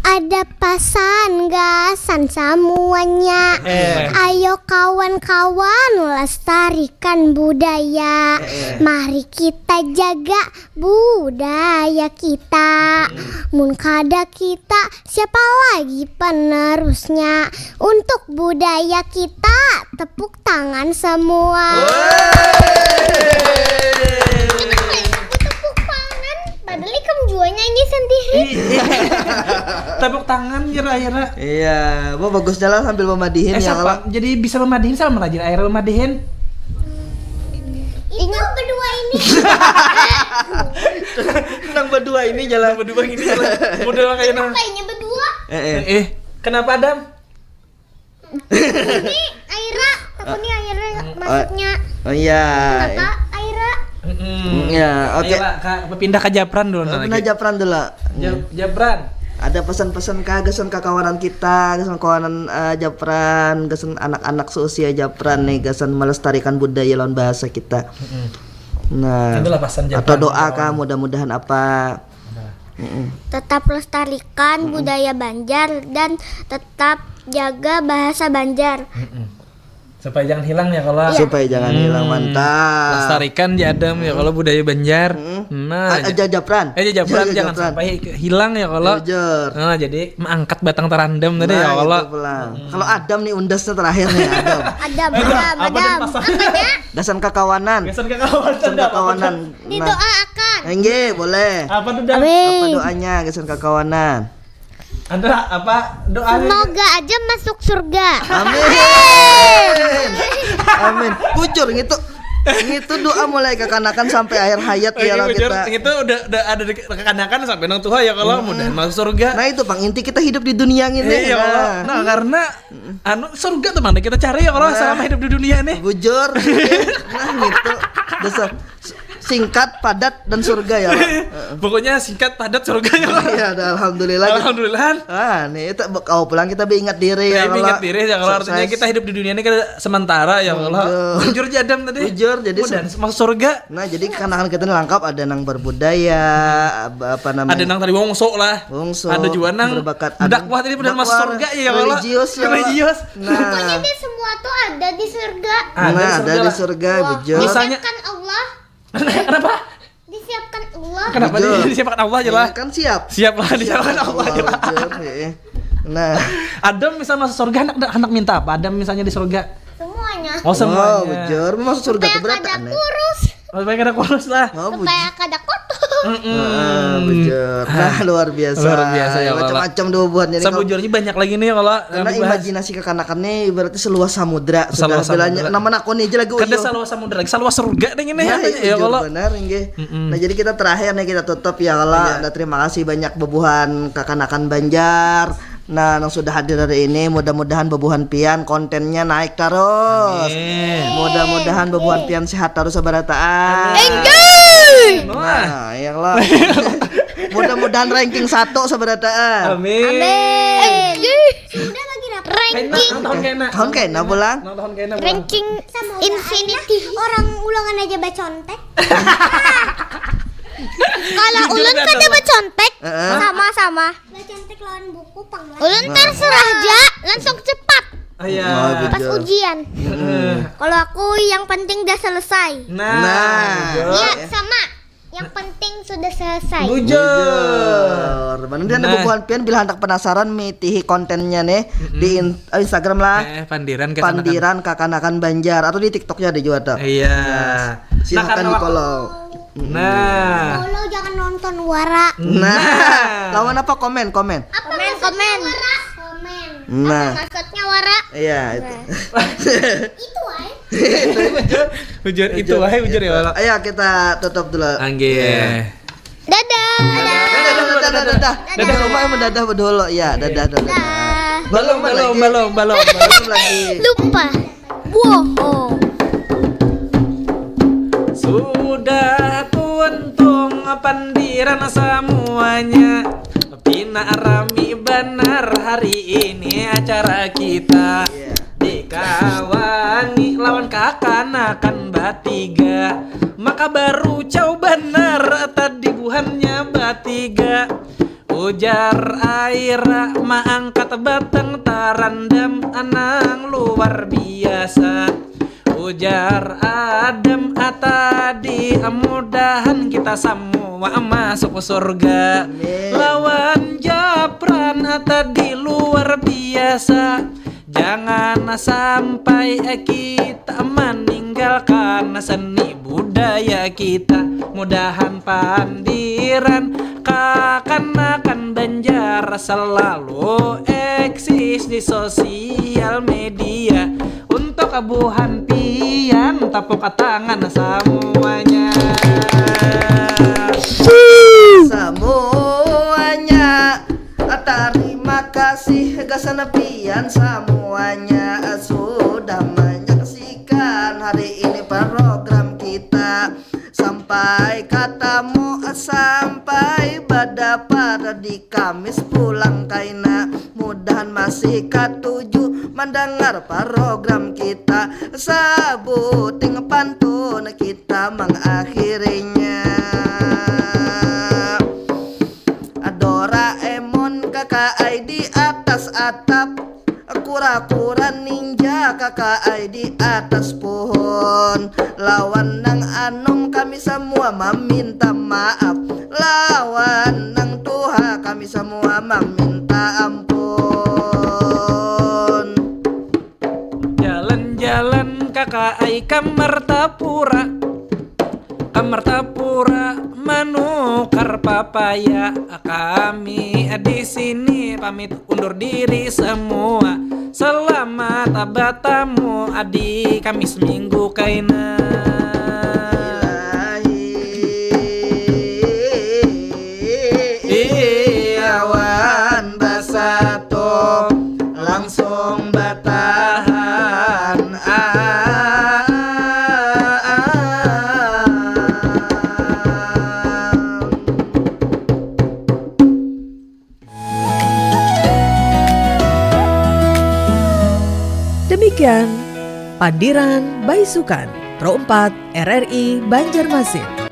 Ada pasan gasan samuanya. Eh. Ayo kawan-kawan lestarikan budaya. Eh, eh. Mari kita jaga budaya kita. Hmm. Mun kada kita, siapa lagi penerusnya? Untuk budaya kita, tepuk tangan semua. Wey. Tepuk tangan, padahal ikam jua nyanyi sendiri. Iya. Tepuk tangan kira-kira. Iya, wah, bagus jalan sambil memadihin. Eh, ya, siapa? Kalau jadi bisa memadihin sama rajin air memadihin. Itu berdua ini. Nang berdua ini jalan. Nang berdua ini jalan. Model kayak nang. Kayaknya berdua. Eh, eh. Eh, eh. Kenapa, Adam? Ini Aira, aku nih Aira, eh, maksudnya. Oh iya. Kenapa Aira? Mm-mm. Mm, ya, oke. Ayo, Kak, pindah ke Japran dulu. Oh, nah, pindah lagi. Japran dulu. Jap-, Japran. Ada pesan-pesan kah gasan kakawanan kita, gasan kawanan, eh, Japran, gasan anak-anak seusia Japran nih, gasan melestarikan budaya lawan bahasa kita. Mm-mm. Nah, itulah pesan Japran atau doa kah, mudah-mudahan apa? Nah. Mm-mm. Tetap lestarikan, mm-mm, budaya Banjar dan tetap jaga bahasa Banjar. Mm-mm. Supaya jangan hilang ya, kalau. Iya. Supaya jangan hilang, hmm, mantap. Lestarikan di Adam ya, hmm, kalau budaya Banjar. Hmm. Nah, a-, ja-, Japran. Eh, ja-, Japran, ja-, jangan Japran. Sampai hilang ya, kalau. Bujur. Nah, jadi mengangkat batang tarandam tadi ya, nah, kalau. Itu pulang. Hmm. Kalau Adam nih undasnya terakhir nih, Adam. Adam, Adam, Adam. Apa nih, Mas? Apanya? Gasan kakawanan. Gasan kakawanan. Gasan kakawanan. Nah. Didoakan. Enggih, boleh. Apa tuh, Dam? Amin. Apa doanya gasan kakawanan? Ada apa doa? Semoga aja masuk surga. Amin. Amin. Bujur ngitu. Ngitu doa mulai kakanakan sampai akhir hayat ya, bujur, kita. Ngitu udah, udah ada di kakanakan sampai nang tuha ya, kalau, hmm, mudahan masuk surga. Nah, itu pang inti kita hidup di dunia ini. Iya, nah. Kalau, nah, karena anu, surga tuh mana kita cari ya kalau, nah, selama hidup di dunia nih. Bujur. Nah, gitu. Dasar singkat, padat, dan surga ya, Pak. Pokoknya singkat, padat, surga ya, Pak. Iya, dah, alhamdulillah. Alhamdulillah. Ah, nih, itu kau pulang kita beingat diri ya, Pak. Beingat diri ya, kalau artinya kita hidup di dunia ini kan sementara ya, Pak. Bujur. Bujur aja Adam tadi. Bujur, jadi mudahan masuk surga. Nah, jadi kakanakan kita ini lengkap, ada nang berbudaya, apa, apa namanya? Ada nang tadi wongso lah. Wongso. Ada juga nang berbakat, ada dakwah tadi, mudahan masuk surga ya, Pak. Religius ya, Pak. Religius. Nah. Pokoknya dia semua tuh ada di surga. Ada di surga, bujur. Misalnya kan Allah. Kenapa? Disiapkan Allah. Kenapa di-, disiapkan Allah aja lah? Kan siap. Siap lah, disiapkan Allah aja lah. Bujur, heeh. Nah. Adam misal masuk surga, handak, handak minta apa Adam misalnya di surga? Semuanya. Oh, semuanya. Wow, bujur. Masuk surga tuh berat, aneh. Supaya kada kurus. Oh, supaya kada kurus lah. Oh, bujur. Supaya kada kotor. Mm-mm. Ah, bujur. Nah, luar biasa. Luar biasa ya, macam-macam dua buahnya nih, kalau. Sabujurnya banyak lagi nih, kalau. Karena imajinasi kakanakan nih ibaratnya seluas samudra. Seluas samudra. Sudah bilanya nama nakoni aja lagu. Kada seluas samudra lagi, seluas surga nih ini. Nah, ya, iya, kalau. Benar, inggih. Mm-mm. Nah, jadi kita terakhir nih, kita tutup ya, kalau. Iya. Nah, terima kasih banyak bebuhan kakanakan Banjar. Nah, yang sudah hadir hari ini, mudah-mudahan bebuhan pian kontennya naik terus. Amin. Mudah-mudahan bebuhan pian sehat terus sabarataan. Amin. Nah, ya lah. Mudah-mudahan ranking satu sabarataan. Amin. Amin. Sudah lagi dapat. Ranking. Kaina, tahun kaina. Tahun kaina pulang. Tahun kaina pulang. Ranking infinity. Orang ulangan aja bacontek. Kalau ulun kada bacontek, heeh, sama-sama. Bacontek lawan buku pang lah. Ulun terserah ja, langsung cepat. Ayah. Pas ujian. Heeh. Kalau aku yang penting udah selesai. Nah. Nah. Iya, sama. Yang penting sudah selesai. Bujur. Bujur. Mana dia ada bubuhan pian bila handak penasaran mitihi kontennya nih di in-, eh, Instagram lah. Eh, Pandiran Kakanakan. Pandiran Kakanakan Banjar atau di TikToknya ada juga tuh. Iya. Nah, silakan di-follow. Nah. Follow, jangan nonton wara. Nah. Nah. Lawan apa? Komen, komen. Apa Komen, maksudnya komen. Wara? Komen. Nah. Apa maksudnya wara? Iya, itu. Nah. Itu wae. Bujur, bujur, itu Bujur. wae, bujur ya, Wala. Ayo, kita tutup dulu. Anggih. Iya. Dadah. Dadah, dadah, dadah, dadah. Dadah. Dadah. Rumah mendadah dulu. Ya, dadah dulu. Dadah. Belum, Belum, belum, lagi. belum, belum, belum. Belum lagi. Lupa. Bohong. Sudah tuntung pandiran samuanya. Pina rami banar hari ini acara kita. Iya. Dikawangi lawan kakanakan batiga. Maka barucau banar tadi buhannya batiga. Ujar Aira maangkat batang tarandam nang luar biasa. Ujar Adam tadi, mudahan kita samua masuk surga. Amin. Lawan Japran tadi luar biasa. Jangan sampai kita meninggalkan seni budaya kita. Mudahan pandiran kakanakan Banjar selalu eksis di sosial media. Untuk buhan pian, tepuk tangan samuanya. Samuanya, tarima kasih gasan pian samuanya sudah menyaksikan hari ini program kita. Sampai katamu, sampai badapat di Kamis pulang kaina. Mudahan masih katuju mandangar program kita. Sabuting pantun kita mangakhirinya. Doraemon kakaai di atas atap. Kura-kura ninja kakaai di atas pohon. Lawan nang anum kami samua maminta maaf. Lawan nang tuha kami samua maminta ampun. Jalan-jalan kakaai ka Martapura. Ka Martapura manukar papaya. Kami di sini pamit undur diri semua. Selamat batamu di Kamis minggu kaina. Ilahi. Awan basatu langsung batahan. Ah, ah, ah. Demikian Pandiran Baisukan, Pro empat R R I Banjarmasin.